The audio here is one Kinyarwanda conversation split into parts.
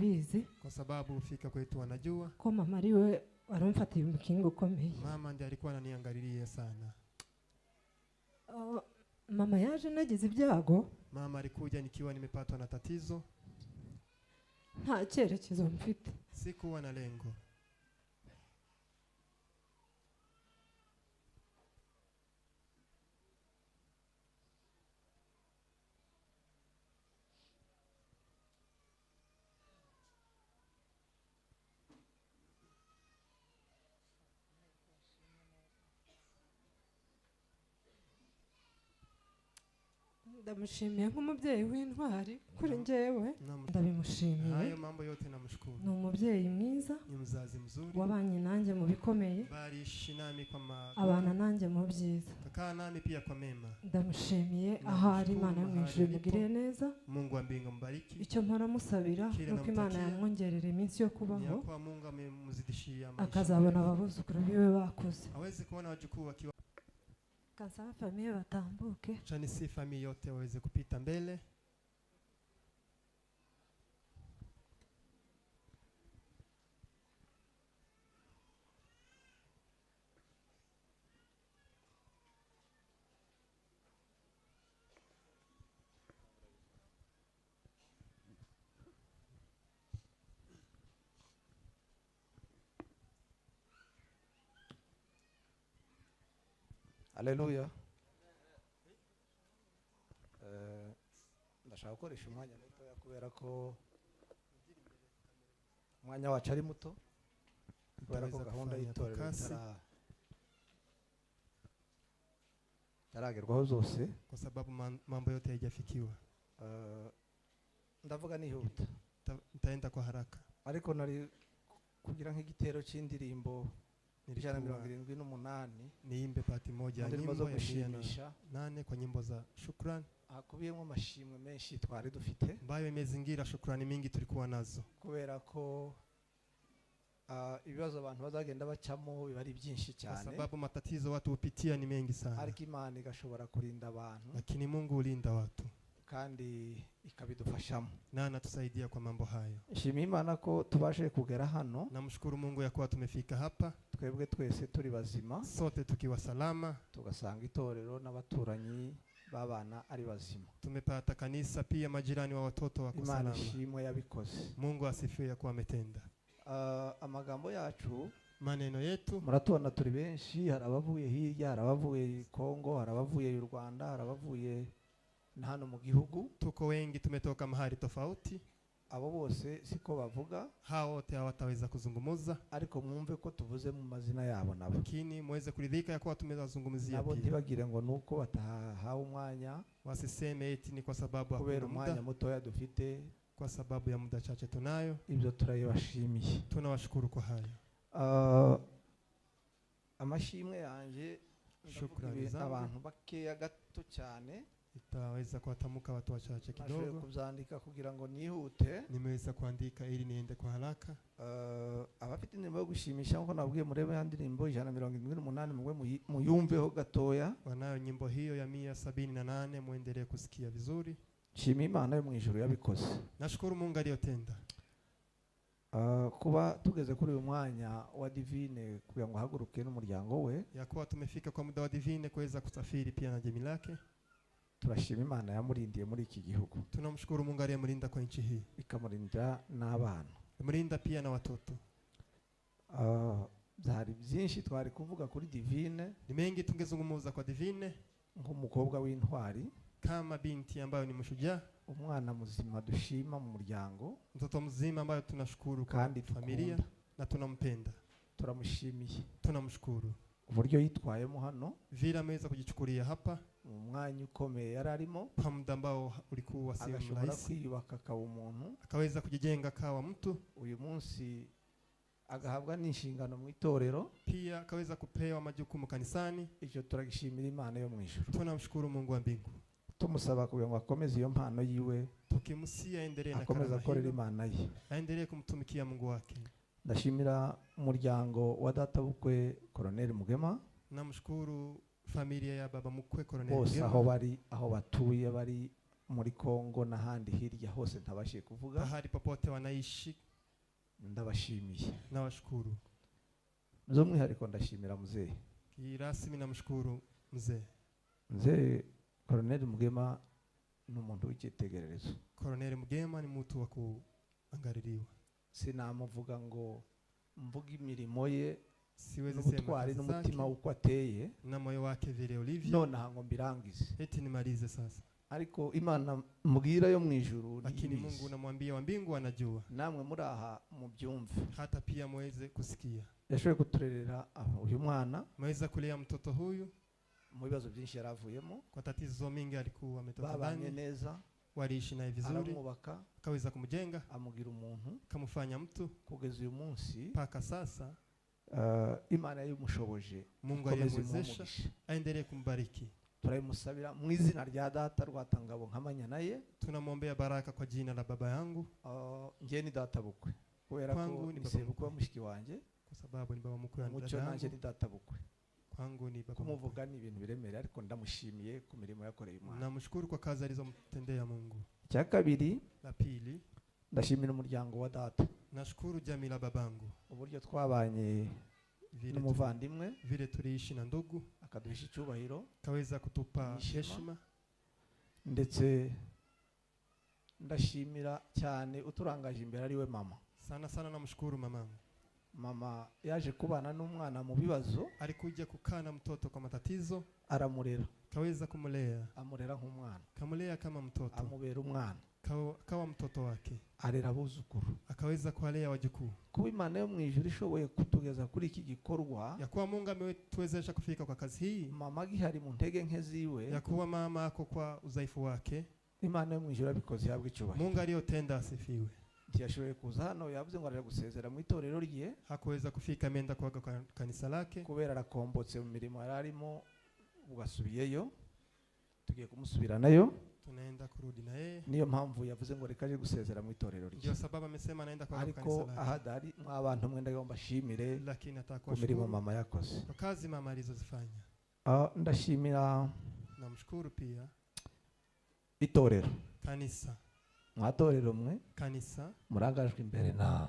barabizi Kwa sababu fika kwetu wanajua ko mama ariwe warumfatiye umukingo ukomeye. Mama ndiye alikuwa ananiangalilia sana. Mama yaje nagize ibyago. Mama alikuja nikiwa nimepatwa na tatizo. Nta cyerekezo mfite. Sikuwa na lengo. Ndamushimiye nk'umubyeyi w'intwari kuri njyewe. Ndabimushimiye. Hayo mambo yote namshukuru. Ni umubyeyi mwiza. Ni mzazi mzuri. Wabanye nanjye mu bikomeye. Barishi nami kwa abana nanjye mu byiza. Kakaa nami pia kwa mema. Ndamushimiye ahari Imana yo mu ijuru imugirire neza. Mungu wa mbingu mbariki. Icyo mpora musabira nuko Imana yamwongerera iminsi yo kubaho. Kwa Mungu amemzidishia maisha. Akazabona ababuzukuru biwe bakuze. Aweze kuona wajukuu wakiwa. Kansaba familia batambuke. Chani si familia yote waweze kupita mbele. Haleluya. Ndashaka gukoresha umwanya muto kubera ko umwanya wacu ari muto, kubera ko gahunda y'itorero itaragerwaho zose, kwa sababu mambo yote hayajafikiwa. Ndavuga nihuta, nitaenda kwa haraka, ariko nari kugira nk'igitero cy'indirimbo 178 niimbe pati moja ya nyimbo ya 108 kwa nyimbo za shukrani. Hakubiyemo amashimwe menshi twari dufite, ambayo imezingira shukrani mingi tulikuwa nazo, kubera ko ibibazo abantu bazagenda bacamo biba ari byinshi cyane, kwa sababu matatizo watu hupitia ni mengi sana, ariko Imana igashobora kurinda abantu, lakini Mungu hulinda watu kandi ikabidufashamo na anatusaidia kwa mambo hayo. Nshimira Imana ko tubashe kugera hano. Namshukuru Mungu ya kuwa tumefika hapa, twebwe twese turi bazima, sote tukiwa salama, tugasanga itorero n'abaturanyi babana ari bazima. Tumepata kanisa pia majirani wa watoto wako salama. Imana ishimwe yabikoze. Mungu asifiwe ya kuwa ametenda. Amagambo yacu, maneno yetu, muratubona turi benshi, hari abavuye hirya, hari abavuye Kongo, hari abavuye u Rwanda, hari abavuye hano mu gihugu. Tuko wengi, tumetoka mahali tofauti. Abo bose siko bavuga, hao wote hawataweza kuzungumza, ariko mwumve ko tuvuze mu mazina yabo nabo, lakini muweze kuridhika ya kuwa tumezungumzia nabo pia. Ntibagire ngo nuko batahawe umwanya, wasiseme eti ni kwa sababu kubera umwanya mutoya dufite, kwa sababu ya muda chache tunayo. Ibyo turayibashimiye, tunawashukuru kwa hayo. Amashimwe yanje, shukrani zangu abantu bakeya gato cyane, itaweza kuwatamuka watu wachache kidogo. Kubyandika kugira ngo nihute. Nimeweza kuandika ili niende kwa haraka. Abafite indirimbo yo gushimisha nkuko nabwiye murebe ya ndirimbo 178 mugwe muyumveho gatoya. Wanayo nyimbo hiyo ya 178 muendelee kusikia vizuri. Nshima Imana yo mu ijuru yabikoze. Nashukuru Mungu aliyotenda. Kuba tugeze kuri uyu mwanya wa Divine kugira ngo haguruke n'umuryango we, ya kuwa tumefika kwa muda wa Divine kuweza kusafiri pia na jamii lake. Turashima Imana yamurindiye muri iki gihugu. Tunamshukuru Mungu aliyemlinda kwa nchi hii, ikamurinda n'abana, mlinda pia na watoto. Byari byinshi twari kuvuga kuri Divine, ni mengi tungezungumza kwa Divine nk'umukobwa w'intwari, kama binti ambayo ni mshujaa, umwana muzima dushima mu muryango, mtoto mzima ambayo tunashukuru kwa familia na tunampenda. Turamushimiye, tunamshukuru uburyo yitwayemo hano, vile ameweza kujichukulia hapa mu mwanya ukomeye yararimo, kwa muda ambao ulikuwa si mrahisi, kwiyubaka akaba umuntu, akaweza kujijenga kawa mtu. Uyu munsi agahabwa n'inshingano mu itorero, pia akaweza kupewa majukumu kanisani. Icyo turagishimira Imana yo mu ijuru. Tunamshukuru Mungu wa mbingu, tumusaba kugira ngo akomeze iyo mpano yiwe, tukimusia aendelee na akomeze akorera Imana ye, aendelee kumtumikia Mungu wake. Ndashimira umuryango wa data bukwe Colonel Mugema. Namshukuru familia ya baba mkwe Colonel Mugema, bose aho bari, aho batuye bari muri Kongo n'ahandi hirya hose ntabashije kuvuga, Pahali popote wanaishi, ndabashimiye. Nawashukuru. By'umwihariko ndashimira mzee. Kirasmi namshukuru mzee. Mzee Colonel Mugema ni umuntu w'icyitegererezo. Colonel Mugema ni mtu wa kuangaliliwa. Sinamuvuga ngo mvuge imirimo ye, Siwezi sema n'ubutwari kazi n'umutima zake uko ateye, na moyo wake vile ulivyo. Nonaha ngo mbirangize. Eti nimalize sasa. Ariko Imana mbwira yo mu ijuru Lakini ntibizi. Mungu namwambia wa mbingu anajua. Namwe muri aha mubyumve. Hata pia muweze kusikia. Yashoboye kuturerera uyu mwana. Mweza kulea mtoto huyu. Mu bibazo byinshi yaravuyemo. Kwa tatizo mingi alikuwa ametoka Babanye ndani. neza. Waliishi naye vizuri. Aramwubaka. Akaweza kumjenga. Amugira umuntu. Akamfanya mtu. Kugeza uyu munsi. Mpaka sasa. Imana yamushoboje. Mungu Ikomeze aliyemwezesha imuhe umugisha. aendelee kumbariki. Turayimusabira mu izina rya data Rwatangabo nkamanya naye. Tunamwombea baraka kwa jina la baba yangu. Ngiye ni data bukwe. Kubera ko Kwangu ni ni baba sebukwe mkwe. wa mushiki wanjye. Kwa sababu ni baba mkwe wa Mucyo dada nanjye yangu. ni data bukwe. Kwangu ni baba Kumuvuga mkwe. ni ibintu biremereye ariko ndamushimiye ku mirimo yakoreye Imana. Namshukuru kwa kazi alizomtendea Mungu. Icya kabiri, La pili, ndashimira umuryango wa data. Nashukuru jamii la babangu. Uburyo twabanye n'umuvandimwe, Vile tuliishi na ndugu, akaduhisha icyubahiro, kaweza kutupa n'ishema. heshima. Ndetse ndashimira cyane uturangaje imbere ari we mama. Sana sana namshukuru mamangu. Mama yaje kubana n'umwana mu bibazo, alikuja kukaa na mtoto kwa matatizo, aramurera. Kaweza kumulea. Amurera nk'umwana. Kamulea kama mtoto. Amubera umwana. Kawa mtoto wake. Arera abuzukuru. Akaweza kuwalea wajukuu. Kuba Imana yo mu ijuru ishoboye kutugeza kuri iki gikorwa, ya kuwa Mungu ametuwezesha kufika kwa kazi hii, mama agihari mu ntege nke ziwe, ya kuwa mama ako kwa udhaifu wake, Imana yo mu ijuru abikoze ihabwe icyubahiro. Mungu aliyotenda asifiwe. Ntiyashoboye kuza hano, yavuze ngo araje gusezera mu itorero rye. Hakuweza kufika, ameenda kuaga kwa kanisa lake. Kubera arakombotse mu mirimo yari arimo, ugasubiyeyo, tugiye kumusubira nayo. Tunaenda kurudi na yeye. Niyo mpamvu yavuze ngo reka aje gusezera mu itorero rye. Ndio sababu amesema anaenda kuaga Ariko kanisa lake. ahadari mwabantu mwe ndagomba mbashimire Lakini ku mirimo atakuwashukuru mama yakoze. kwa kazi mama alizozifanya. Ndashimira, Namshukuru pia itorero. Kanisa. Mwatorero mwe Kanisa. murangajwe imbere na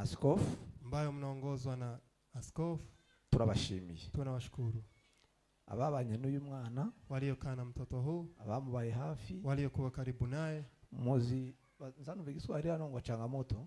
askofu ambayo mnaongozwa na askofu. Turabashimiye. Tunawashukuru. Ababanye n'uyu mwana, waliokaa na mtoto huu, abamubaye hafi, waliokuwa karibu naye. Muzi nzanumva igiswahili hano ngo changamoto.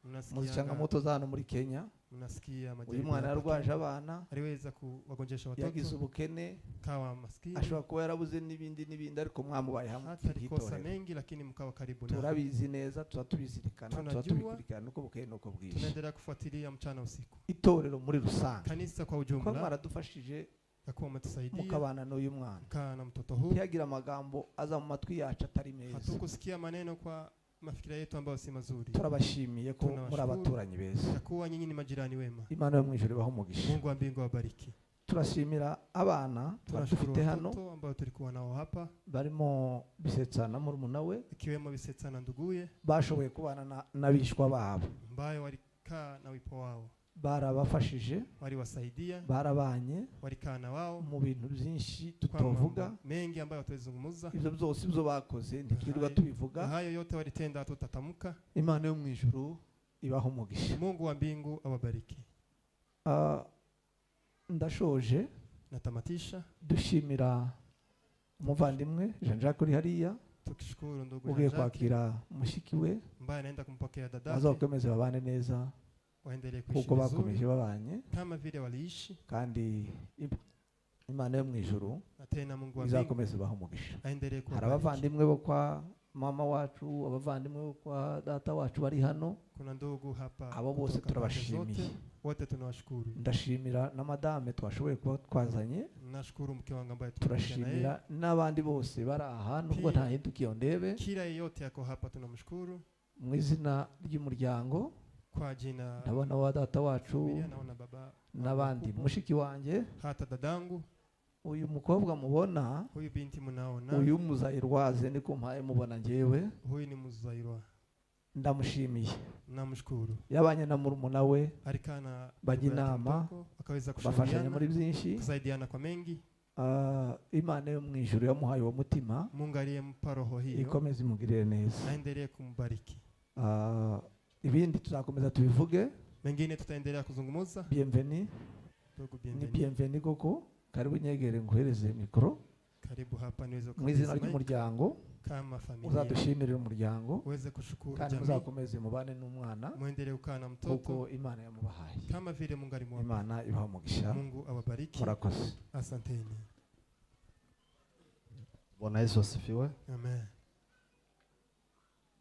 Mnasikia Muzi changamoto za hano muri Kenya. Mnasikia Uyu majaribu mwana hapa yarwaje Kenya. abana, aliweza kuwagonjesha watoto, yagize ubukene, kawa maskini, ashobora kuba yarabuze n'ibindi n'ibindi, ariko mwamubaye hamwe hata alikosa nk'itorero. mengi, lakini mkawa karibu naye. Turabizi neza, tuba tubizirikana, tuba Tunajua, tubikurikirana uko bukeye n'uko bwije. Tunaendelea kufuatilia mchana usiku. Itorero muri rusange, Kanisa kwa kuba ujumla, mwaradufashije ya kuwa umetusaidia mukabana n'uyu mwana, mkaa na mtoto huu. ntiyagira amagambo aza mu matwi yacu atari meza. Hatukusikia maneno kwa mafikira yetu ambayo si mazuri. Turabashimiye ko muri Tunawashukuru abaturanyi beza. ya kuwa nyinyi ni majirani wema. Imana yo mu ijuru ibahe umugisha. Mungu wa mbingu awabariki. Turashimira abana Tunashukuru dufite hano watoto ambao tulikuwa nao hapa, barimo Bisetsa na murumuna we, ikiwemo Bisetsa na nduguye, bashoboye kubana n'abishwa babo, ambayo walikaa na wipo wao, barabafashije, waliwasaidia, barabanye walikaa na wao mu bintu byinshi kwa tutovuga. mambo mengi ambayo hatuwezungumza. Ibyo byose ibyo bakoze ntitwirirwa tubivuga. Hayo yote walitenda hatutatamka. Imana yo mu ijuru ibahe umugisha. Mungu wa mbingu awabariki. Ndashoje. Natamatisha. Dushimira umuvandimwe Jean Jacques uri hariya, Tukishukuru ndugu ugiye Jean Jacques kwakira mushiki we, ambaye anaenda kumpokea dadake, bazakomeze babane neza waendelee kuishi kuko vizuri bakomeje babanye, kama vile waliishi, kandi Imana yo mu ijuru na tena Mungu wa mbingu izakomeze ibahe umugisha. aendelee Hari kuwabariki. abavandimwe bo kwa mama wacu, abavandimwe bo kwa data wacu bari hano, Kuna ndugu hapa abo bose kutoka pande zote, turabashimiye. wote tunawashukuru. Ndashimira na madame twashoboye kuba twazanye. Nashukuru mke wangu ambaye tumekuja na yeye. Turashimira n'abandi bose bari aha, nubwo Pia, ntahindukiye ndebe. Kila yeyote yako hapa tunamshukuru. Mu izina ry'umuryango, Kwa jina ndabona wa data wacu familia, naona baba n'abandi, mkubwa, mushiki wanjye, hata dadangu, uyu mukobwa mubona, huyu binti mnaona, uyu muzairwaze niko mpaye mubona njyewe, huyu ni muzairwa, ndamushimiye. Namshukuru. Yabanye na murumuna we, Alikaa na bajya ndugu yake inama, mdogo, wakaweza bafashanya kushauriana, muri byinshi, kusaidiana kwa mengi. Imana yo mu ijuru yamuhaye uwo mutima. Mungu aliyempa roho hiyo ikomeze imugirire neza. Aendelee kumbariki. Ibindi tuzakomeza tubivuge. Mengine tutaendelea kuzungumza. Bienvenue. Ndugu Ni bienvenue. bienvenue koko. Karibu nyegere nguhereze mikoro. Karibu hapa niweze Mu izina kukabidhi mic. ry'umuryango. Kama familia. Uzadushimire umuryango. Uweze kushukuru Kandi jamii. muzakomeze mubane n'umwana. Muendelee kukaa na mtoto. Kuko Imana yamubahaye. Kama vile Mungu alimwapa. Imana ibaha umugisha. Mungu awabariki. Murakoze. Asanteni. Bwana Yesu asifiwe. Amen.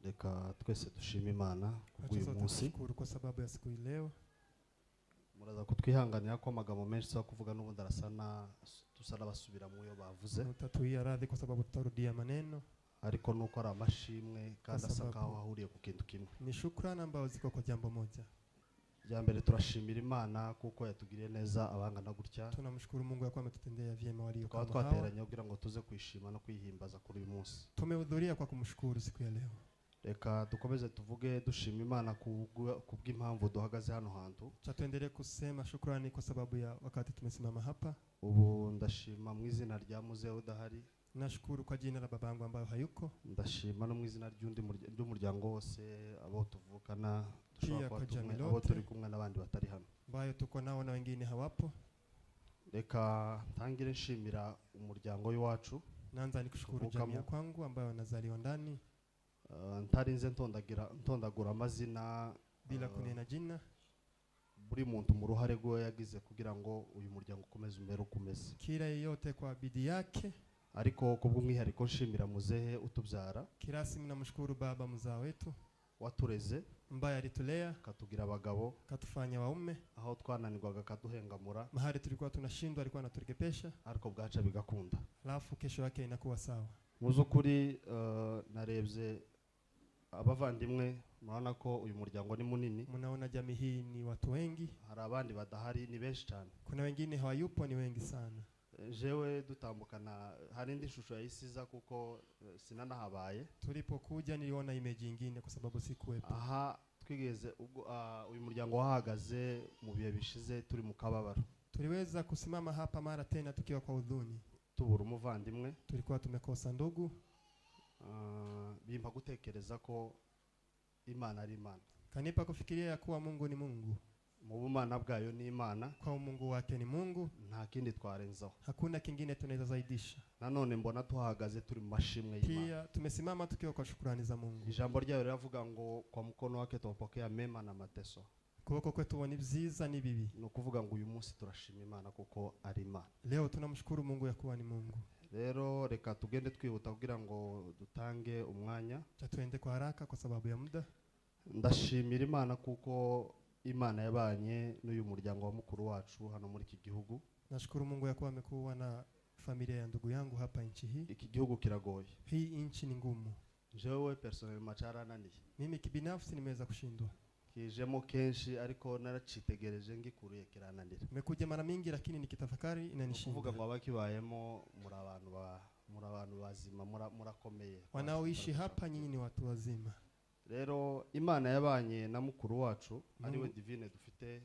Reka twese dushime Imana kubw'uyu Acha sote munsi. tushukuru kwa sababu ya siku hii leo. Muraza kutwihanganira ko amagambo menshi tuza kuvuga n'ubundi arasa na tusa n'abasubira mu yo bavuze. Mutatuia radhi kwa sababu tutarudia maneno. Ariko nuko ari amashimwe kandi Kwa asa sababu nkaho ahuriye ku kintu kimwe. Ni shukrani ambazo ziko kwa jambo moja. Rya mbere turashimira Imana kuko yatugiriye neza abangana gutya. Tunamshukuru Mungu kwa ametutendea vyema walio Tukaba kama hawa. twateranye kugira ngo tuze kwishima no kwihimbaza kuri uyu munsi. Tumehudhuria kwa kumshukuru siku ya leo. Reka dukomeze tuvuge dushima Imana kubw'impamvu duhagaze hano hantu. Cha tuendelee kusema shukrani kwa sababu ya wakati tumesimama hapa. Ubu ndashima mu izina rya muzee udahari. Nashukuru kwa jina la babangu ambayo hayuko. Ndashima no mu izina ry'undi ry'umuryango wose abo tuvukana dushobora Pia kuba kwa tumwe, jamii abo lote turi kumwe n'abandi batari hano. ambayo tuko nao na wengine hawapo. Reka ntangire nshimira umuryango w'iwacu. Naanza nikushukuru Tuvukamo. jamii ya kwangu ambayo wanazaliwa ndani. Ntarinze ntondagura amazina, bila kunena jina. Buri muntu mu ruhare rwe yagize kugira ngo uyu muryango ukomeze umere uko umeze. Kila yeyote kwa bidii yake. Ariko kubw'umwihariko nshimira muzehe utubyara. Kirasimi namshukuru baba mzaa wetu. Watureze. Ambaye alitulea. Akatugira abagabo. Katufanya waume. Aho twananirwaga akaduhengamura. Mahali tulikuwa tunashindwa alikuwa anaturekebisha. Ariko bwaca bigakunda. Alafu kesho yake inakuwa sawa. Mu by'ukuri, narebye abavandimwe, murabona ko uyu muryango ni munini. Mnaona jamii hii ni watu wengi. Hari abandi badahari ni benshi cyane. Kuna wengine hawayupo ni wengi sana. Jewe dutambukana hari indi shusho yayisiza kuko sinanahabaye. Tulipokuja niliona image nyingine kwa sababu sikuwepo. Aha twigeze ubwo uyu muryango wahagaze mu bihe bishize turi mu kababaro. Tuliweza kusimama hapa mara tena tukiwa kwa huzuni. Tubura umuvandimwe. Tulikuwa tumekosa ndugu. Bimpa gutekereza ko Imana ari Imana. Kanipa kufikiria ya kuwa Mungu ni Mungu. Mu bumana bwayo ni Imana. Kwa Mungu wake ni Mungu. Nta kindi twarenzaho. Hakuna kingine tunaweza zaidisha. Nanone mbona tuhagaze turi mu mashimwe y'Imana. Pia tumesimama tukiwa kwa shukrani za Mungu. Ijambo ryayo riravuga ngo kwa mkono wake tupokea mema na mateso. Kuboko kwetu ni byiza ni bibi. Ni ukuvuga ngo uyu munsi turashima Imana kuko ari Imana. Leo tunamshukuru Mungu ya kuwa ni Mungu. Rero reka tugende twihuta kugira ngo dutange umwanya. Cha tuende kwa haraka kwa sababu ya muda. Ndashimira Imana kuko Imana yabanye n'uyu muryango wa mukuru wacu hano muri iki gihugu. Nashukuru Mungu ya kuwa amekuwa na familia ya ndugu yangu hapa nchi hii. Iki gihugu kiragoye. Hii nchi ni ngumu. Jewe personnellement cyarananiye. Mimi kibinafsi nimeweza kushindwa. Kijemo kenshi ariko naracitegereje ngikuruye kirananira. Nimekuja mara mingi lakini nikitafakari inanishinda. Kuvuga ngo abakibayemo muri abantu ba muri abantu bazima murakomeye. Wanaoishi hapa nyinyi ni watu wazima. Rero Imana yabanye na mukuru wacu ariwe Divine dufite.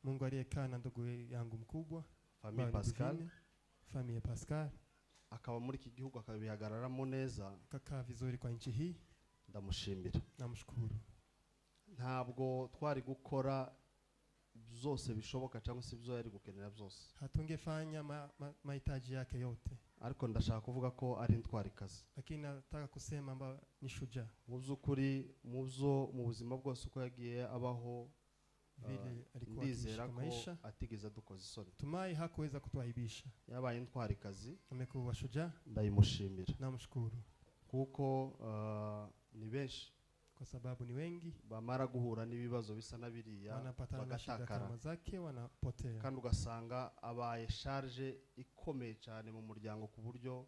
Mungu aliyekaa na ndugu yangu mkubwa Famille Pascal. Divine, Famille Pascal. Akaba muri iki gihugu akabihagararamo neza. Kakaa vizuri kwa nchi hii. Ndamushimira. Namshukuru. Ntabwo twari gukora byose bishoboka cyangwa se ibyo yari gukenera byose. Hatungefanya mahitaji yake yote. Ariko ndashaka kuvuga ko ari intwarikazi. Lakini nataka kusema kwamba ni shujaa. Mu by'ukuri mu buzima bwose uko yagiye abaho, vile alikuwa ndizera akiishi ko maisha, atigeze adukoza isoni. Tumai hakuweza kutuaibisha. Yabaye intwarikazi. Amekuwa shujaa. Ndayimushimira. Namshukuru. Kuko ni benshi. Kwa sababu ni wengi bamara guhura n'ibibazo bisa na biriya wanapatana na shida bagatakara. kama zake wanapotea. Kandi ugasanga abaye charge ikomeye cyane mu muryango ku buryo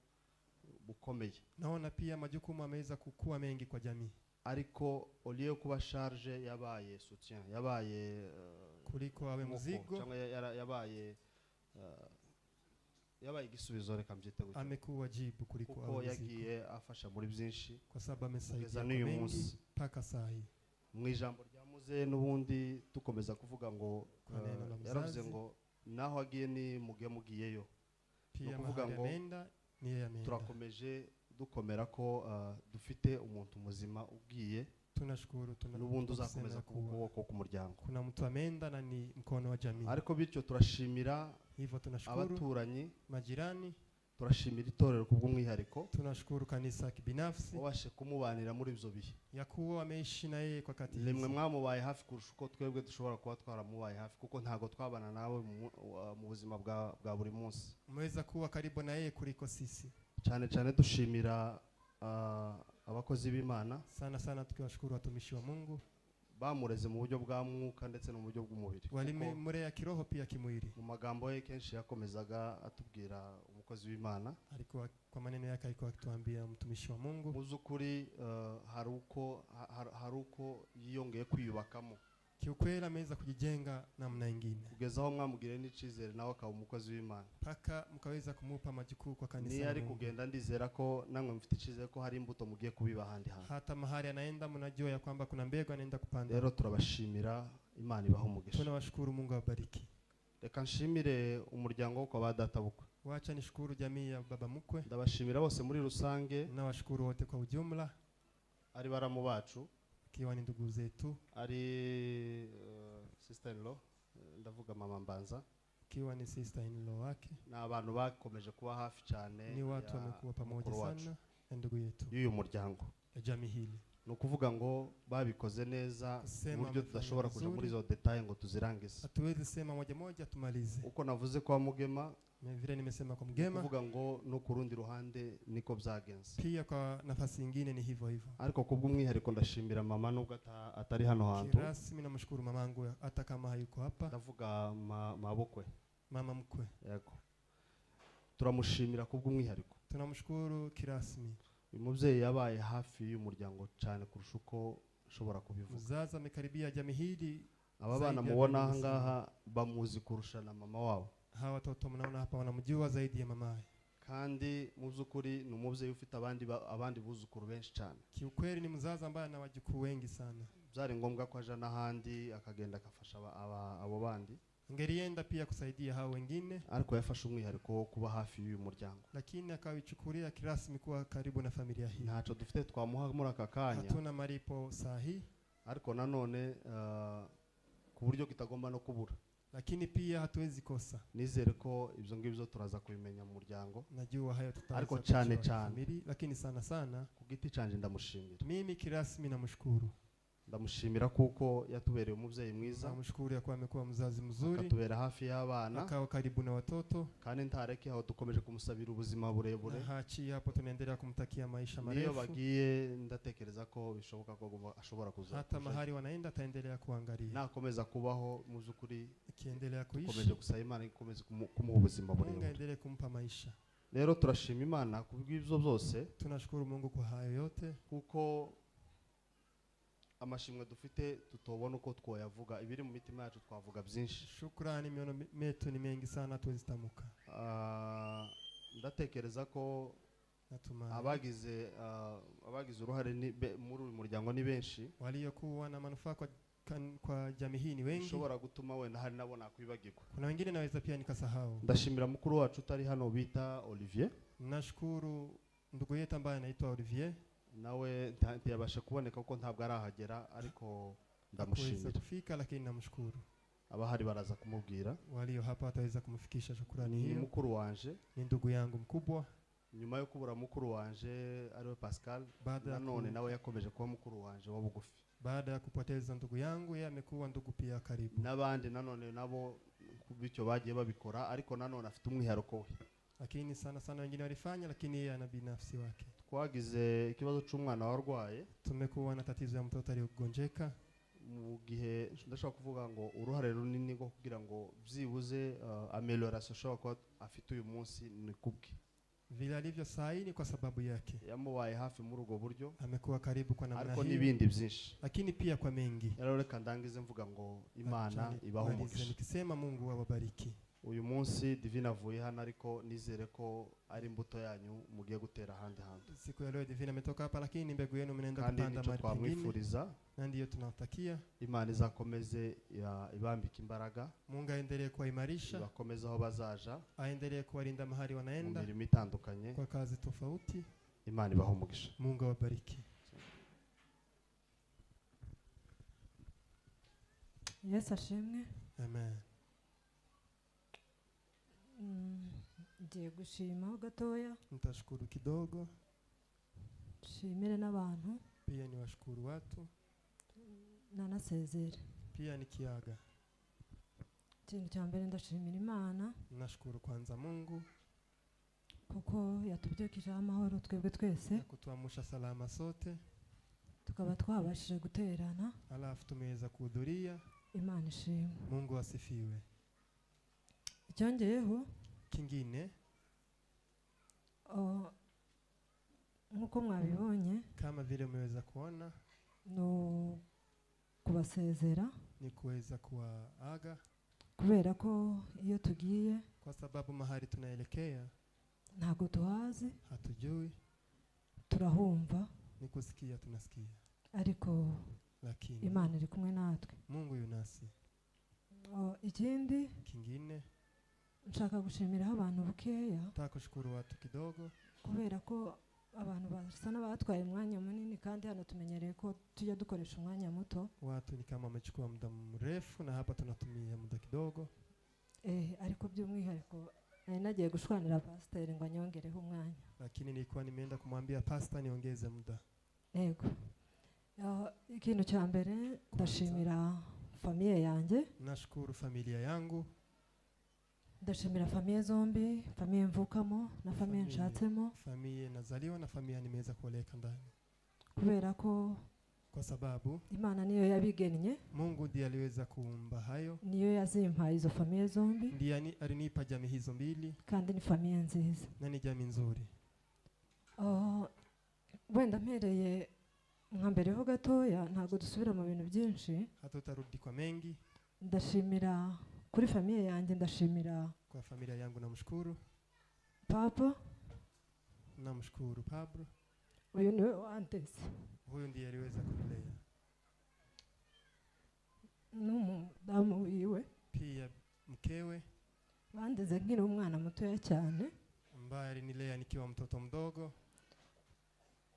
bukomeye. Naona pia majukumu ameweza kukua mengi kwa jamii. Ariko oliyo kuba charge yabaye soutien, yabaye kuliko awe moko, mzigo, cyangwa yabaye yabaye igisubizo, reka mbyite gutyo. Amekuwa jibu kuliko Kuko awe mzigo. yagiye afasha muri byinshi kwa sababu amesaidia kugeza kwa n'uyu mengi munsi. mpaka saa hii. Mu ijambo rya muze n'ubundi tukomeza kuvuga ngo, Kwa neno la yaravuze mzazi. ngo naho agiye ni muge mugiyeyo. Pia Nukuvuga mahali ngo ameenda ni yeye ameenda. Turakomeje dukomera ko dufite umuntu muzima ugiye. Tunashukuru n'ubundi kusema uzakomeza kuba kuwa ukuboko k'umuryango. Kuna mtu ameenda na ni mkono wa jamii. Ariko bityo turashimira Hivyo tunashukuru abaturanyi, majirani, turashimira itorero kubw'umwihariko, tunashukuru kanisa kibinafsi wabashe kumubanira muri ibyo bihe ya kuwa wameishi na yeye kwa kati nimwe hizi. mwamubaye hafi kurusha uko twebwe dushobora kuba twaramubaye hafi kuko ntago twabana nawe mu buzima bwa buri munsi. Umeweza kuwa karibu na yeye kuliko sisi. Cyane cyane dushimira abakozi b'Imana Sana sana tukiwashukuru watumishi wa Mungu bamureze mu buryo bwa mwuka ndetse no mu buryo bw'umubiri. Walimulea kiroho pia kimwili. Mu magambo ye kenshi yakomezaga atubwira umukozi w'Imana. Alikuwa kwa maneno yake alikuwa akituambia mtumishi wa Mungu. Mu by'ukuri hari uko yiyongeye kwiyubakamo. Kiukweli ameweza kujijenga namna nyingine. Kugeza aho mwamugiriye n'icizere nawe akaba umukozi w'Imana. Paka mkaweza kumupa majukumu kwa kanisa. Niyo ari kugenda ndizera ko namwe mufite icizere ko hari imbuto mugiye kubiba ahandi hantu. Hata mahali anaenda mnajua ya kwamba kuna mbegu anaenda kupanda. Rero turabashimira, Imana ibahe umugisha. Tunawashukuru, Mungu awabariki. Reka nshimire umuryango kwa ba databukwe. Wacha nishukuru jamii ya baba mkwe. Ndabashimira bose muri rusange. Nawashukuru wote kwa ujumla. Ari baramu bacu. Kiwa ni ndugu zetu. Ari sister in law, ndavuga mama Mbanza. Kiwa ni sister in law wake. Na abantu bakomeje kuba hafi cyane. Ni watu wamekuwa pamoja sana na ndugu yetu. Y'uyu muryango. Ya jamii hili. Ni ukuvuga ngo babikoze neza uburyo tudashobora kuja muri izo detail ngo tuzirangize. Hatuwezi sema moja moja tumalize. Uko navuze kwa Mugema, vile nimesema kwa Mugema, kuvuga ngo no kurundi ruhande niko byagenze. Pia kwa nafasi nyingine ni hivyo hivyo. Ariko kubw'umwihariko ndashimira mama nubwo atari hano hantu. Kirasmi namshukuru mamangu hata kama hayuko hapa. Ndavuga mabukwe. Mama mkwe. Yego. Turamushimira kubw'umwihariko. Tunamshukuru kirasmi. Uyu mubyeyi yabaye hafi y'umuryango cyane kurusha uko nshobora kubivuga. Mzazi amekaribia jamii hili. Aba bana mubona aha ngaha bamuzi kurusha na mama wabo. Hawa watoto mnaona hapa wanamjua zaidi ya mamaye. Kandi mu by'ukuri ni umubyeyi ufite abandi buzukuru benshi cyane. Kiukweli ni mzazi ambaye ana wajukuu wengi sana. Byari ngombwa ko aja n'ahandi akagenda akafasha abo bandi. Angelienda pia kusaidia hao wengine. Ariko yafashe umwihariko wo kuba hafi y'uyu muryango. Lakini akawichukulia kirasmi kuwa karibu na familia hii. Ntaco dufite twamuha muri aka kanya. Hatuna malipo sahi. Ariko nanone ku buryo kitagomba no kubura. Lakini pia hatuwezi kosa. Nizere ko ibyo ngibyo turaza kubimenya mu muryango. Najua hayo tutaweza. Ariko cyane cyane lakini sana sana ku giti canje ndamushimira. Mimi kirasmi namshukuru. Ndamushimira kuko yatubereye umubyeyi mwiza. Namshukuru ya kuwa amekuwa mzazi mzuri. Akatubera hafi y'abana. Akawa karibu na watoto. Kandi ntareke aho dukomeje kumusabira ubuzima burebure. Hachi hapo tunaendelea kumtakia maisha marefu. Niyo bagiye ndatekereza ko bishoboka ko ashobora kuza. Hata mahali wanaenda ataendelea kuangalia. Nakomeza kubaho mu by'ukuri. Akiendelea kuishi. Dukomeje gusaba Imana ikomeze kumuha ubuzima burebure. Mungu aendelee kumpa maisha. Rero turashima Imana kubw'ibyo byose. Tunashukuru Mungu kwa hayo yote. Kuko amashimwe dufite tutobona uko twoyavuga ibiri mu mitima yacu twavuga byinshi. Shukrani miono metu ni mengi sana tuwezi tamuka. Ndatekereza ko abagize uruhare muri uyu muryango ni benshi. Waliokuwa na manufaa kwa jamii hii ni wengi. Ushobora gutuma wenda hari nabo nakwibagirwa. Kuna wengine naweza pia nikasahau. Ndashimira mukuru wacu utari hano bita Olivier. Nashukuru ndugu yetu ambaye anaitwa Olivier. Nawe ntiyabasha kuboneka kuko ntabwo arahagera ariko ndamushimira. Kufika lakini namshukuru. Abahari baraza kumubwira. Walio hapa wataweza kumfikisha shukrani hiyo. Ni mukuru wanje. Ni ndugu yangu mkubwa. Nyuma yo kubura mukuru wanje ariwe Pascal, nanone nawe yakomeje kuba mukuru wanje wa bugufi. Baada ya kupoteza ndugu yangu yeye amekuwa ndugu pia karibu. Nabandi nanone nabo bityo bagiye babikora ariko nanone afite umwihariko we. Lakini sana sana wengine walifanya lakini yeye ana binafsi wake. Twagize ikibazo c'umwana warwaye. Tumekuwa na tatizo ya mtoto aliyogonjeka. Mu gihe ndashaka kuvuga ngo uruhare runini rwo kugira ngo byibuze amelioration ashobora kuba afite uyu munsi ni kubwe. Vile alivyo sahi ni kwa sababu yake. Yamubaye hafi muri ubwo buryo. Amekuwa karibu kwa namna hiyo. Ariko nibindi byinshi. Lakini pia kwa mengi. Rero reka ndangize mvuga ngo Imana ibahe umugisha. Nikisema Mungu awabariki. Uyu munsi Divine avuye hano, ariko nizere ko ari imbuto yanyu mugiye gutera ahandi hantu. Siku ya leo Divine ametoka hapa, lakini mbegu yenu mnaenda Kandi kupanda nicyo mahali pengine, twamwifuriza. Na ndiyo tunawatakia. Imana izakomeze ibambike imbaraga. Mungu aendelee kuwaimarisha, ibakomeze aho bazaja, aendelee kuwalinda mahali mu wanaenda, mirimo itandukanye. kwa kazi tofauti. Imana ibahe umugisha. Mungu awabariki. Yesu ashimwe. Amen. Ngiye gushima gatoya. Nitashukuru kidogo. Nshimire n'abantu. Pia niwashukuru watu. Nanasezere. Pia nikiaga. Ikintu cya mbere ndashimira Imana. Nashukuru kwanza Mungu. Kuko yatubyukije amahoro twebwe twese. Na kutuamsha salama sote. Tukaba twabashije guterana. Alafu tumeweza kuhudhuria. Imana ishimwe. Mungu asifiwe. Icyongeyeho, Kingine, nkuko mwabibonye, kama vile umeweza kuona, no kubasezera ni kuweza kuwaaga, kubera ko iyo tugiye, kwa sababu mahali tunaelekea ntago tuhazi, hatujui, turahumva, ni kusikia tunasikia, ariko lakini Imana iri kumwe natwe. Mungu yunasi. Ikindi, Kingine, nshaka gushimira abantu bukeya. Nataka kushukuru watu kidogo, kubera ko abantu basa n'abatwaye umwanya munini, kandi hano tumenyereye ko tujya dukoresha umwanya muto. Watu ni kama wamechukua muda mrefu na hapa tunatumia muda kidogo. Ariko by'umwihariko nari nagiye gushwanira pasiteri ngo anyongereho umwanya. Lakini nilikuwa nimeenda kumwambia pastor niongeze muda. Yego. Ikintu cya mbere ndashimira familia yanjye. Nashukuru familia yangu. Ndashimira familia zombi, familia mvukamo na familia nshatsemo. Familia nazaliwa na familia nimeweza kuoleka ndani. Kubera ko kwa sababu Imana niyo yabigennye. Mungu ndiye aliweza kuumba hayo. Niyo yazimpaye izo familia zombi. Ndiye alinipa jamii hizo mbili. Kandi ni familia nziza. Na ni jamii nzuri. Wenda mpereye nka mbere ho gatoya, ntago dusubira mu bintu byinshi. Hatutarudi kwa mengi. Ndashimira kuri familia yanjye, ndashimira kwa familia yangu, namshukuru Papa. Namshukuru Pablo. Uyu niwe wandeze. Huyu ndiye aliweza kunilea. N'umudamu wiwe. Pia mkewe. Bandeze nkiri umwana mutoya cyane. Ambaye alinilea nikiwa mtoto mdogo.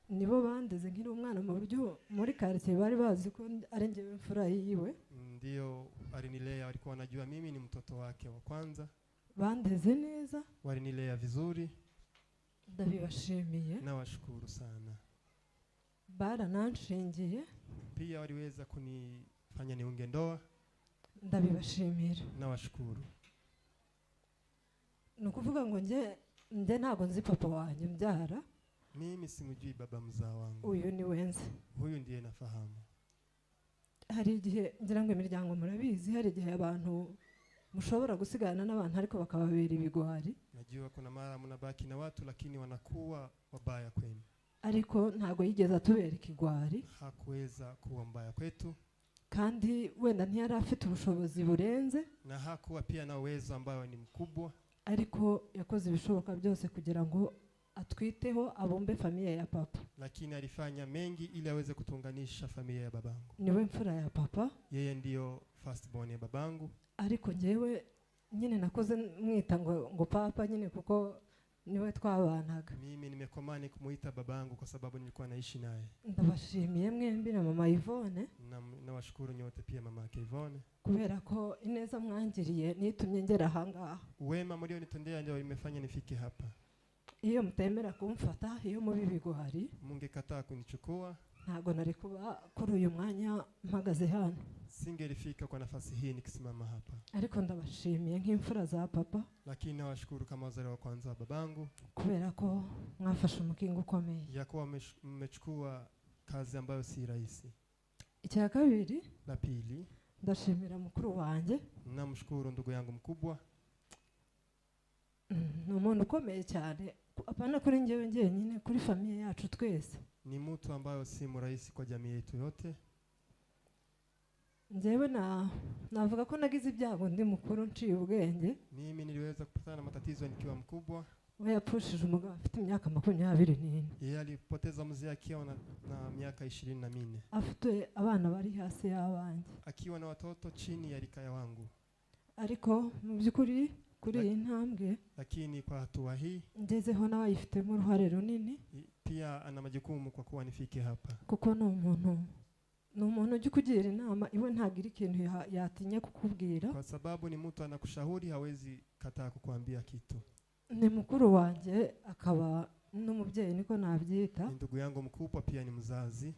Nibo bandeze nkiri umwana mu buryo muri quartier bari bazi ko ari njyewe mfura yiwe. Ndio alinilea, walikuwa wanajua mimi ni mtoto wake wa kwanza. Bandeze neza. Walinilea vizuri. Ndabibashimiye. Nawashukuru sana. Barananshingiye. Pia waliweza kunifanya niunge ndoa. Ndabibashimira. Nawashukuru. Nukuvuga ngo nje ntago nzi papa wanjye mbyara. Mimi simjui baba mzaa wangu. Uyu ni wenze. Huyu ndiye nafahamu. Hari igihe ngira ngo imiryango murabizi, hari igihe abantu mushobora gusigana n'abantu ariko bakababera ibigwari. Najua kuna mara mnabaki na watu lakini wanakuwa wabaya kwenu. Ariko ntago yigeze atubera ikigwari. Hakuweza kuwa mbaya kwetu. Kandi wenda ntiyari afite ubushobozi burenze. Na hakuwa pia na uwezo ambao ni mkubwa. Ariko yakoze ibishoboka byose kugira ngo atwiteho abumbe familia ya papa. Lakini alifanya mengi ili aweze kutunganisha familia ya babangu. Niwe mfura ya papa. Yeye ndio first born ya babangu. Ariko njyewe nyine nakoze mwita ngo papa nyine kuko niwe twabanaga. Mimi nimekomani kumuita babangu kwa sababu nilikuwa naishi naye. Ndabashimiye mwembi na mama Yvonne. Nawashukuru nyote pia mama yake Yvonne. Kubera ko ineza mwangiriye nitumye ngera ahangaha. Wema mlionitendea ndio imefanya nifike hapa. Iyo mutemera kumfata, iyo mubi bigwari, mungekataa kunichukua, ntago nari kuba kuri uyu mwanya mpagaze hano. Singelifika kwa nafasi hii nikisimama hapa. Ariko ndabashimiye nk'imfura za papa. Lakini nawashukuru kama wazaliwa wa kwanza wa babangu. Kubera ko mwafashe umukingo ukomeye. Ya kuwa mmechukua kazi ambayo si rahisi. Icya kabiri, la pili, ndashimira mukuru wanjye. Namshukuru ndugu yangu mkubwa. Ni umuntu ukomeye cyane, apana kuri njyewe njyenyine, kuri familia yacu twese. Ni mtu ambayo si mrahisi kwa jamii yetu yote. Njyewe Navuga ko nagize ibyago ndi mukuru nciye ubwenge. Mimi niliweza kupatana na matatizo nikiwa mkubwa. We yapfushije umugabo afite imyaka 24. Yeye alipoteza mzee akiwa na miaka 24. Afite abana bari hasi y'abanjye. Akiwa na watoto chini ya rika ya wangu. Ariko mu by'ukuri kuri iyi ntambwe, lakini kwa hatua hii ngezeho nawe ayifitemo uruhare runini. Pia ana majukumu kwa kuwa nifike hapa. Kuko ni umuntu ujya kugira inama iwe ntagira ikintu yatinya kukubwira. Kwa sababu ni mtu anakushauri, hawezi kataa kukuambia kitu. Ni mukuru wanjye akaba n'umubyeyi niko nabyita. Ni ndugu yangu mkubwa pia ni mzazi.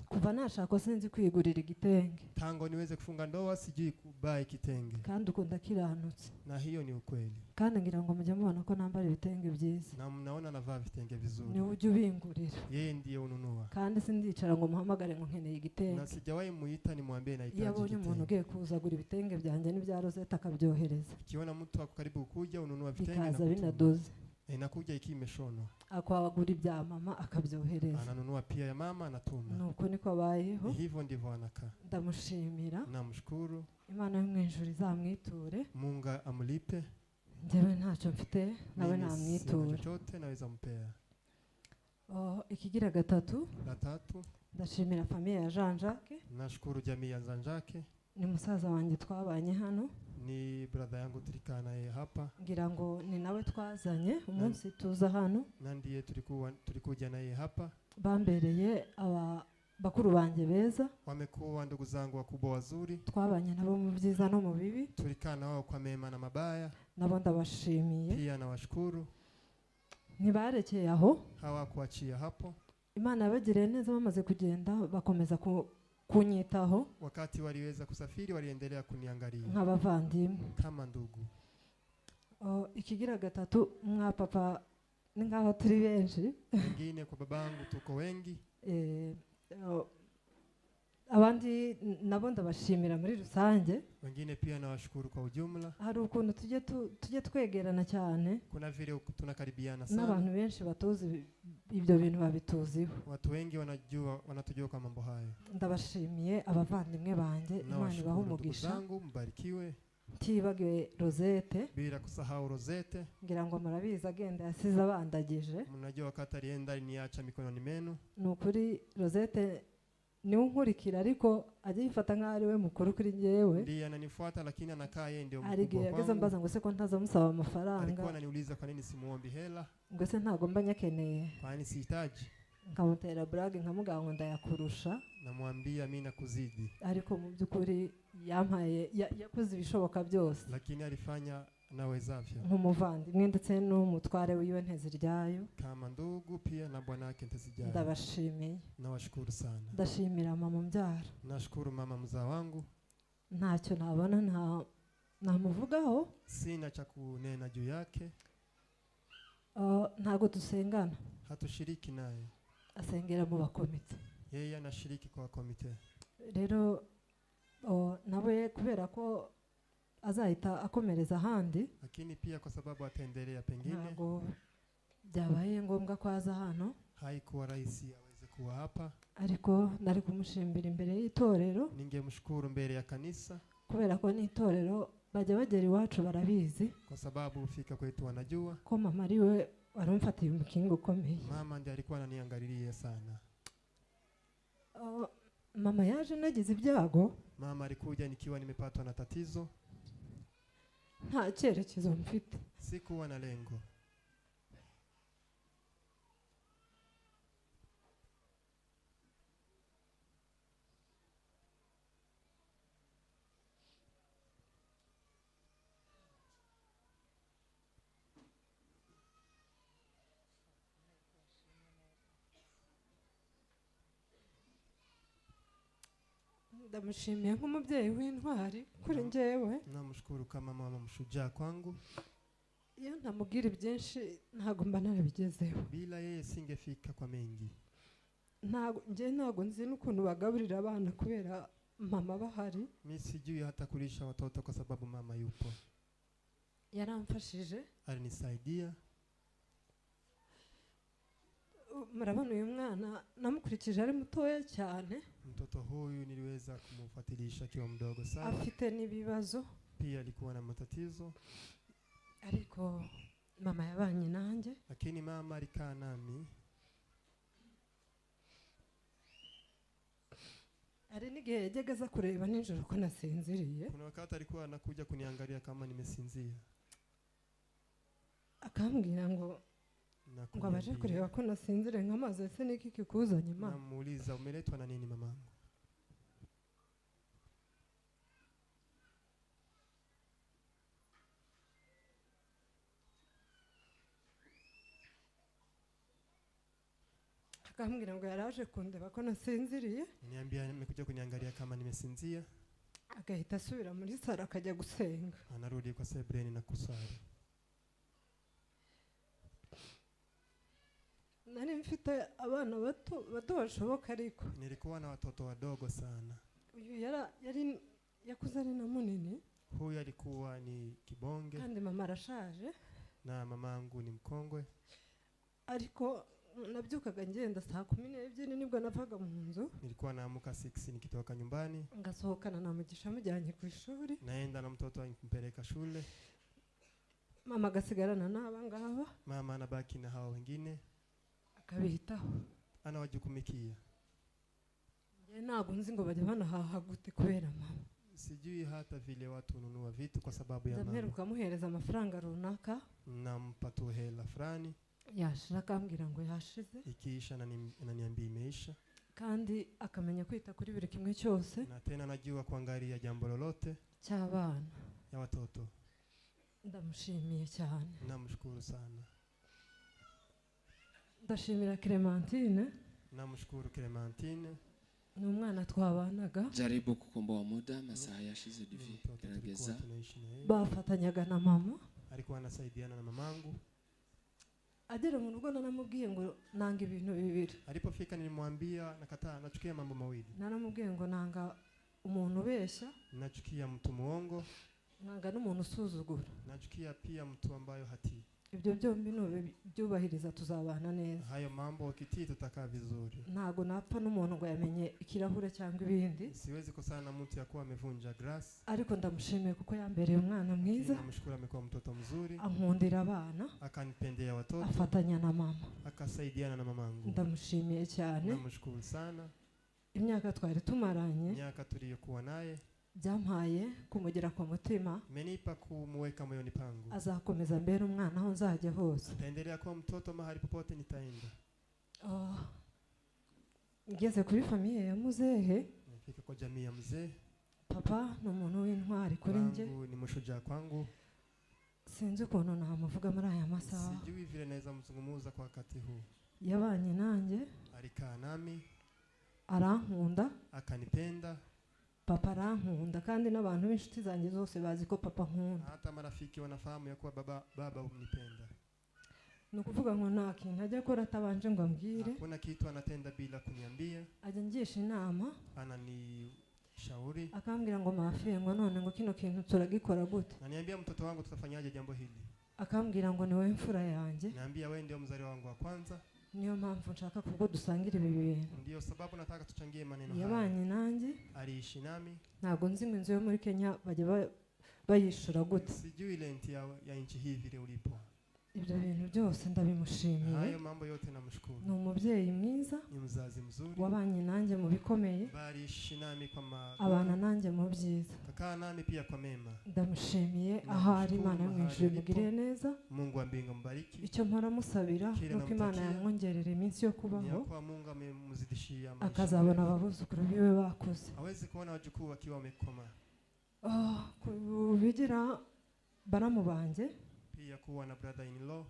Kuva nashaka sinzi kwigurira igitenge. Tangu niweze kufunga ndoa sijui kubai kitenge. Kandi ukunda kiranutse. Na hiyo ni ukweli. Kandi ngira ngo mujye mubona ko nambara ibitenge byiza. Na mnaona navaa vitenge vizuri. Ni ujye ubingurira. Yeye ndiye ununua. Kandi sindicara ngo muhamagare ngo nkeneye igitenge. Na sijawahi muita nimwambie nahitaji Iyo abonye kitenge. umuntu ugiye kuzagura ibitenge byanjye n'ibya Rosette akabyohereza. Ikiona mtu ako karibu kuja ununua vitenge na bikaza kutuma. binadoze. Inakuja ikiwa imeshonwa. Akwagura ibya mama akabyohereza. Ananunua pia ya mama anatuma. Nuko niko abayeho. Hivyo ndivyo anakaa. Ndamushimira. Namshukuru. Imana yo mu ijuru izamwiture. Mungu amlipe. Njyewe ntacyo mfite nawe Mimi sina namwitura. chochote naweza mpea. Ikigira gatatu. La tatu. Ndashimira familia ya Jean Jacques. Nashukuru jamii ya Jean Jacques. Ni musaza wanjye twabanye hano. Ni brother yangu tulikaa naye hapa. Ngira ngo ni nawe twazanye umunsi tuza hano. Na ndiye tulikuja naye hapa. Bambereye aba bakuru banjye beza. Wamekuwa ndugu zangu wakubwa wazuri. Twabanye nabo mu byiza no mu bibi. Tulikaa nao kwa mema na mabaya. Nabo ndabashimiye. Pia nawashukuru. Ntibarekeye aho. Hawakuachia hapo. Imana yabagiriye neza bamaze kugenda bakomeza kunyitaho. Wakati waliweza kusafiri waliendelea kuniangalia. Nk'abavandimwe. Kama ndugu. Ikigira gatatu mwa papa ni nkaho turi benshi. Wengine kwa babangu tuko wengi. Abandi nabo ndabashimira muri rusange. Wengine pia nawashukuru kwa ujumla. Hari ukuntu tujye twegerana cyane. Kuna vile tunakaribiana sana. N'abantu benshi batuzi ibyo bintu babituziho. Watu wengi wanatujua kwa mambo hayo. Ndabashimiye abavandimwe banjye, Imana ibahe umugisha. Zangu mbarikiwe. Ntibagiwe Rosette. Bila kusahau Rosette. Ngira ngo murabizi agenda yasize abandagije. Mnajua wakati alienda aliniacha mikononi menu. Nukuri Rosette ni unkurikira ariko ajye yifata nkaho ari we mukuru kuri njyewe. Ndiye ananifuata lakini anakaa yeye ndio mkubwa Hari kwangu. ageze mbaza ngo se ko ntazamusaba amafaranga. Alikuwa ananiuliza kwa nini simuombi hela. Ngo se ntago mba nyakeneye. Kwa nini sihitaji? Nkamutera brag nkamuganga ngo ndayakurusha. Namwambia mimi nakuzidi. Ariko mu byukuri yampaye yakoze ibishoboka byose. Lakini alifanya nawezavyo. Nk'umuvandimwe ndetse n'umutware wiwe Nteziryayo. Kama ndugu pia na bwana wake Nteziryayo. Ndabashimiye. Nawashukuru sana. Ndashimira mama mbyara. Nashukuru mama mzaa wangu. Ntacyo nabona namuvugaho. Sina cha kunena juu yake. Ntago dusengana. Hatushiriki naye. Asengera mu bakomite. Yeye anashiriki kwa komite. Rero nawe kubera ko azahita akomereza ahandi. Lakini pia kwa sababu ataendelea pengine. Ntago byabaye ngombwa ko aza hano. Haikuwa rahisi aweze kuwa hapa. Ariko nari kumushimbira imbere y'itorero. Ningemshukuru mbele ya kanisa. Kubera ko n'itorero bajya bagera iwacu barabizi. Kwa sababu ufika kwetu wanajua. Ko mama ari we warumfatiye umukingo ukomeye. Mama ndiye alikuwa ananiangalilia sana. Mama yaje nagize ibyago. Mama alikuja nikiwa nimepatwa na tatizo. Nta cyerekezo mfite. Sikuwa na lengo. Ndamushimiye nk'umubyeyi w'intwari kuri njyewe. Namshukuru kama mama mshujaa kwangu. Iyo ntamubwira byinshi ntago mba narabigezeho. Bila yeye singefika kwa mengi. Ntago nje ntago nzi n'ukuntu bagaburira abana kubera mama bahari. Mimi sijui hata kulisha watoto kwa sababu mama yupo. Yaramfashije. Alinisaidia. Murabona uyu mwana namukurikije ari mutoya cyane. Mtoto huyu niliweza kumfuatilisha akiwa mdogo sana. Afite n'ibibazo. Pia alikuwa na matatizo. Ariko mama yabanye nanjye. Lakini mama alikaa nami. Hari n'igihe yajyaga aza kureba nijoro ko nasinziriye. Kuna wakati alikuwa anakuja kuniangalia kama nimesinzia. Akambwira ngo abaje kureba ko nasinziriye nk'amazi ese niki kikuzanye ma. Namuuliza umeletwa na nini mamangu? Akambwira ngo yaraje kundeba ko nasinziriye. Niambia amekuja kuniangalia kama nimesinzia. Agahita asubira muri sala akajya gusenga. Anarudi kwa sebreni na kusali. Nari mfite abana bato bato bashoboka ariko. Nilikuwa na watoto wadogo sana. Uyu yari yakuze ari na munini. Huyu alikuwa ni kibonge. Kandi mama arashaje. Na mamangu ni mkongwe. Ariko nabyukaga ngenda saa 12 nibwo navaga mu nzu. Nilikuwa naamka 6 nikitoka nyumbani. Ngasohokana na Mugisha mujyanye ku ishuri. Naenda na mtoto nikimpeleka shule. Mama agasigarana n'aba ngaba. Mama anabaki na hawa wengine. Akabitaho. Anawajukumikia. Nge ntabwo nzi ngo bajya banahaha gute kubera mama. Sijui hata vile watu hununua vitu kwa sababu ya mama. Ndamperuka muhereza amafaranga runaka. Nampa tu hela fulani. Yashira akambwira ngo yashize. Ikiisha ananiambia imeisha. Kandi akamenya kwita kuri buri kimwe cyose. Na tena anajua kuangalia jambo lolote cy'abana. Ya watoto. Ndamushimiye cyane. Namshukuru sana. Ndashimira Clementine. Namshukuru Clementine. Ni umwana twabanaga. Jaribu kukomboa muda masaha yashize divi. Gerageza. Bafatanyaga na mama. Alikuwa anasaidiana na mamangu. Agera mu rugo naramubwiye ngo nanga ibintu bibiri. Alipofika nilimwambia nakataa, nachukia mambo mawili. Naramubwiye ngo nanga umuntu ubeshya. Nachukia mtu muongo. Nanga n'umuntu usuzugura. Nachukia pia mtu ambayo hatii. Ibyo byombi nubyubahiriza tuzabana neza. Hayo mambo ukitii tutakaa vizuri. Ntago napfa n'umuntu ngo yamenye ikirahure cyangwa ibindi. Siwezi kosana na mtu yakuwa amevunja glass. Ariko ndamushimiye kuko yambereye umwana mwiza. Namshukuru amekuwa mtoto mzuri. Ankundira abana. Akanipendea watoto. Afatanya na mama. Akasaidiana na mamangu. Ndamushimiye cyane. Namshukuru sana. Imyaka twari tumaranye. Imyaka tuliyokuwa naye. Byampaye kumugera kwa mutima. Menipa kumuweka moyoni pangu. Azakomeza mbere umwana aho nzajya hose. Ataendelea kuwa mtoto mahali popote nitaenda. Ngeze kuri familia ya muzehe. Nifika kwa jamii ya mzee. Papa ni umuntu w'intwari kuri nje. Wangu ni mshujaa kwangu. Sinzi ukuntu namuvuga muri aya masaha. Sijui vile naweza mzungumuza kwa wakati huu. Yabanye nanjye. Alikaa nami. Arankunda. Akanipenda. Papa arankunda kandi n'abantu b'inshuti zanjye zose bazi ko papa nkunda. Hata marafiki wanafahamu ya kuwa baba unipenda. Ni ukuvuga ngo nta kintu ajya akora atabanje ngo ambwire. Hakuna kitu anatenda bila kuniambia. Ajya angisha inama. Ananishauri. Akambwira ngo mafi ngo none ngo kino kintu turagikora gute? Ananiambia mtoto wangu tutafanyaje jambo hili? Akambwira ngo ni wewe mfura yanjye. Niambia wewe ndio mzaliwa wangu wa kwanza. Niyo mpamvu nshaka kubwo dusangira ibi bintu. Ndio sababu nataka tuchangie maneno haya. Yabanye nanjye. Aliishi nami. Ntabwo nzi ngo inzu yo muri Kenya bajya bayishura gute. Sijui rent ya nchi hii vile ulipo. Ibyo bintu byose ndabimushimiye. Hayo mambo yote namshukuru. Ni umubyeyi mwiza. Ni mzazi mzuri. Wabanye nanjye mu bikomeye. Bariishi nami kwa ma abana nanjye mu byiza. Kakaa nami pia kwa mema. Ndamushimiye ahari Imana yo mu ijuru imugirire neza. Mungu wa mbingu mbariki. Icyo mpora musabira nuko Imana yamwongerera iminsi yo kubaho. Kwa Mungu amemzidishia maisha. Akazabona ababuzukuru biwe bakuze. Aweze kuona wajukuu wakiwa wamekoma. Kubigira baramu banjye. Pia kuwa na brother in law.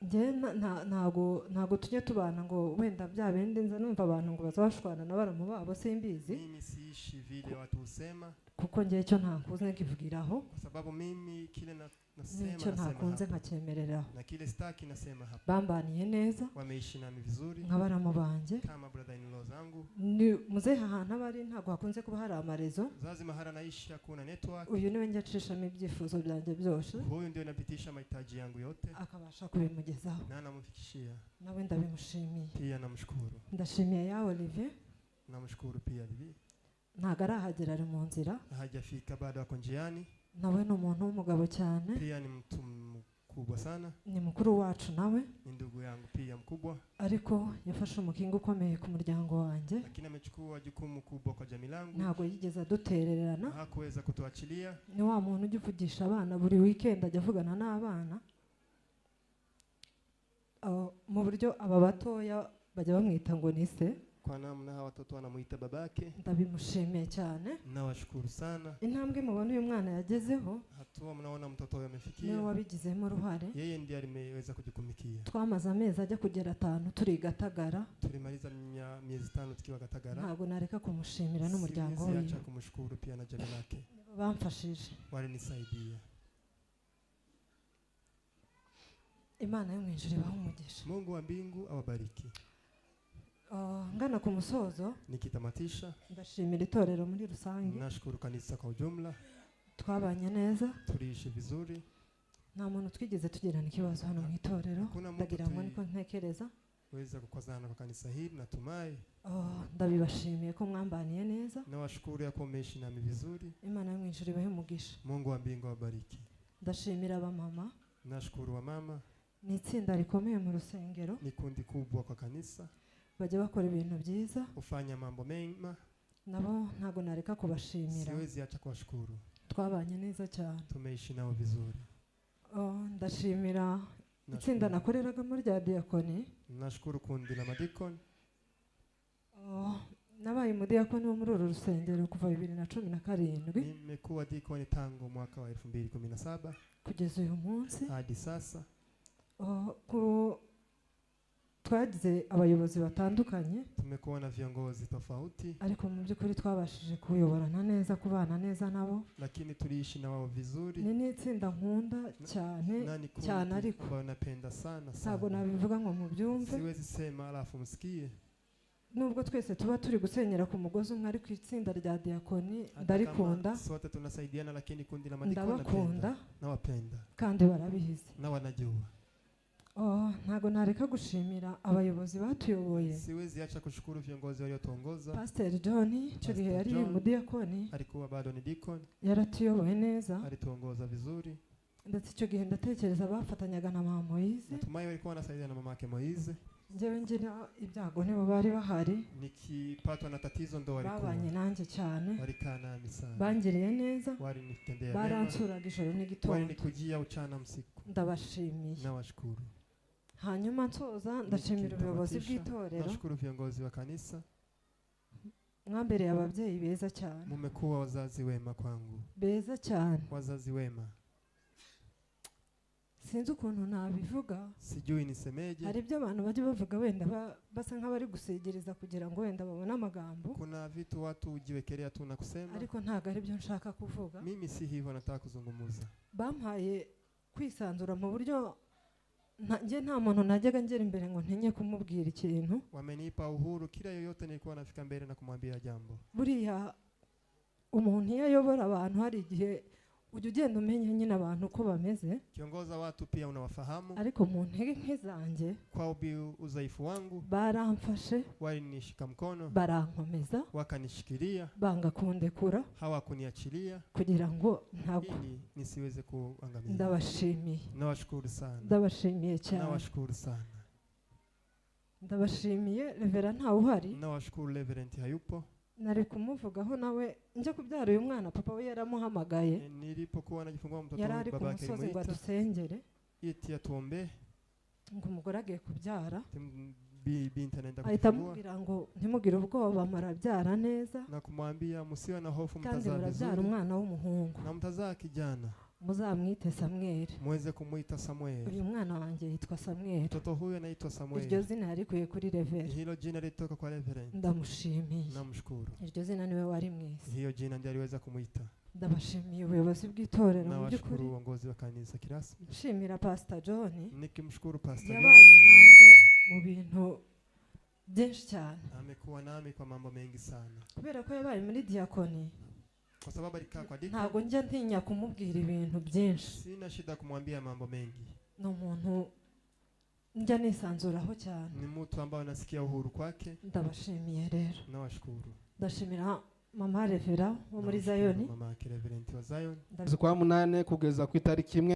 Nge ntago tujye tubana ngo wenda bya bindi nza numva abantu ngo bazabashwana na baramu babo simbizi. Mimi siishi vile watu husema. Kuko nge icyo ntakunze nkivugiraho. Kwa sababu mimi kile nasema nicyo ntakunze nkacyemereraho. Na kile sitaki nasema hapa. Bambaniye neza. Wameishi nami vizuri. Nka baramu banjye. Kama brother in law zangu. Ni muzehe ahantu abari ntago hakunze kuba hari amarezo. Zazi mahara naishi hakuna network. Uyu niwe njya acishamo ibyifuzo byanjye byose. Huyu ndio napitisha mahitaji yangu yote. Akabasha kubimugezaho. Na anamfikishia. Nawe ndabimushimiye. Pia namshukuru. Ndashimiye ya Olivier. Namshukuru pia bibi. Ntabwo arahagera, ari mu nzira. Hajafika bado, ako njiani. Nawe ni umuntu w'umugabo cyane. Pia ni mtu mkubwa sana. Ni mukuru wacu nawe. Ni ndugu yangu pia mkubwa. Ariko yafashe umukingo ukomeye ku muryango wanjye. Lakini amechukua jukumu kubwa kwa jamii langu. Ntabwo yigeze adutererana. Hakuweza kutuachilia. Ni wa muntu ujya uvugisha abana buri weekend, ajya avugana n'abana mu buryo aba batoya bajya bamwita ngo ni se. Kwa namna hawa watoto wanamuita babake. Ndabimushimiye cyane. Nawashukuru sana. Intambwe mubona uyu mwana yagezeho, hatua mnaona mtoto huyo amefikia, niwe wabigizemo uruhare. Yeye ndiye alimeweza kujikumikia. Twamaze amezi ajya kugera 5 turi Gatagara. Tulimaliza miezi 5 tukiwa Gatagara. Ntabwo nareka kumushimira n'umuryango we. Siwezi kumshukuru pia na jamii lake. Bamfashije. Walinisaidia. Imana yo mu ijuru ibahe umugisha. Mungu wa mbingu awabariki. Ngana ku musozo, nikitamatisha, ndashimira itorero muri rusange. Nashukuru kanisa kwa ujumla. Twabanye neza. Tuliishi vizuri. Nta muntu twigeze tugirana ikibazo hano mu itorero, ndagira ngo niko ntekereza. Weza kukwazana kwa kanisa hili, natumai. Ndabibashimiye ko mwambaniye neza. Nawashukuru ya kuwa mmeishi nami vizuri. Imana yo mu ijuru ibahe umugisha. Mungu wa mbingu awabariki. Ndashimira abamama. Nashukuru wamama. Ni itsinda rikomeye mu rusengero. Ni kundi kubwa kwa kanisa. Bajya bakora ibintu byiza. Ufanya mambo mema. Nabo ntago nareka kubashimira. Siwezi acha kuwashukuru. Twabanye neza cyane. Tumeishi nao vizuri. Ndashimira itsinda nakoreragamo rya diakoni. Nashukuru kundi la madikoni. Nabaye umudiyakoni wo muri uru rusengero kuva 2017. Nimekuwa dikoni tangu mwaka wa 2017 kugeza uyu munsi. Hadi sasa. Twagize abayobozi batandukanye. Tumekuwa na viongozi tofauti. Ariko mu by'ukuri twabashije kuyoborana neza, kubana neza nabo. Lakini tuliishi na wao vizuri. Ni itsinda nkunda cyane cyane, ariko napenda sana sana. Ntabwo nabivuga ngo mubyumve. Siwezi sema alafu msikie. Nubwo twese tuba turi gusenyera ku mugozi umwe, ariko itsinda rya diakoni ndarikunda. Sote tunasaidiana, lakini kundi la madikoni ndabakunda. Nawapenda. Kandi barabizi. Na wanajua. Ntago nareka gushimira abayobozi batuyoboye. Siwezi acha kushukuru viongozi waliotuongoza. Pastor John icyo gihe yari umudiyakoni. Alikuwa bado ni deacon. Yaratuyoboye neza. Alituongoza vizuri. Ndetse icyo gihe ndatekereza bafatanyaga na mama Moise. Natumai walikuwa wanasaidia na mama yake Moise. Njyewe ngira ibyago nibo bari bahari. Nikipatwa na tatizo ndo walikuwa. Babanye nanjye cyane. Walikaa nami sana. Bangiriye neza. Walinitendea mema. Baransuraga ijoro n'igitondo. Walinikujia uchana msiku. Ndabashimiye. Nawashukuru. Hanyuma nsoza ndashimira ubuyobozi bw'itorero. Nashukuru viongozi wa kanisa. Mwambereye ababyeyi beza cyane. Mumekuwa wazazi wema kwangu. Beza cyane. Wazazi wema. Sinzi ukuntu nabivuga. Sijui nisemeje. Hari ibyo abantu bajya bavuga wenda basa nk'abari gusegereza kugira ngo wenda babone amagambo. Kuna vitu watu hujiwekelea tu na kusema. Ariko ntago ari byo nshaka kuvuga. Mimi si hivyo nataka kuzungumuza. Bampaye kwisanzura mu buryo nje nta muntu najyaga ngera imbere ngo ntinye kumubwira ikintu. Wamenipa uhuru, kila yoyote nilikuwa nafika mbele na kumwambia jambo. Buriya umuntu iyo ayobora abantu hari igihe ujya ugenda umenya nyine abantu uko bameze. Kiongoza watu pia unawafahamu. Ariko mu ntege nke zanjye, kwa udhaifu wangu, baramfashe, walinishika mkono, barankomeza, wakanishikilia, banga kundekura, hawakuniachilia kugira ngo ntagwa, ili nisiweze kuangamia. Ndabashimiye. Nawashukuru sana. Ndabashimiye cyane. Nawashukuru sana. Ndabashimiye. Reverend ntawe uhari. Nawashukuru Reverend hayupo. Nari kumuvugaho nawe njya kubyara uyu mwana papa we yaramuhamagaye. Nilipokuwa najifungua mtoto wangu baba yake alimuita adusengere. Iti atuombe. Ngo umugore agiye kubyara. Binti anaenda Ahita kujifungua. amubwira ngo ntimugire ubwoba murabyara neza. Na kumwambia msiwe na hofu, kandi mtazaa murabyara vizuri. umwana w'umuhungu. Na mtazaa kijana. Muzamwite Samuel. Muweze kumuita Samuel. Uyu mwana wanjye yitwa Samuel. Mtoto huyu anaitwa Samuel. Iryo zina yarikuye kuri Reverend. Hilo jina lilitoka kwa Reverend. Ndamushimiye. Namshukuru. Iryo zina niwe wari mwiza. Hiyo jina ndiye aliweza kumuita. Ndabashimiye ubuyobozi bw'itorero mu by'ukuri. Nawashukuru uongozi wa kanisa kirasmi. Nshimira Pastor John. Nikimshukuru Pastor John. Yabanye nanjye mu bintu byinshi cyane. Amekuwa nami kwa mambo mengi sana. Kubera ko yabaye muri diakoni. Kwa sababu alikaa kwa dikoni. Ntabwo njya ntinya kumubwira ibintu byinshi. Sina shida kumwambia mambo mengi. Ni umuntu Njya nisanzuraho cyane. Ni mtu ambaye nasikia uhuru kwake. Ndabashimiye rero. Nawashukuru. Ndashimira mama Revera wo muri Nawashukuru Zayoni. Mama yake Reverend wa Zion. Z'ukwa munane kugeza ku itariki 1.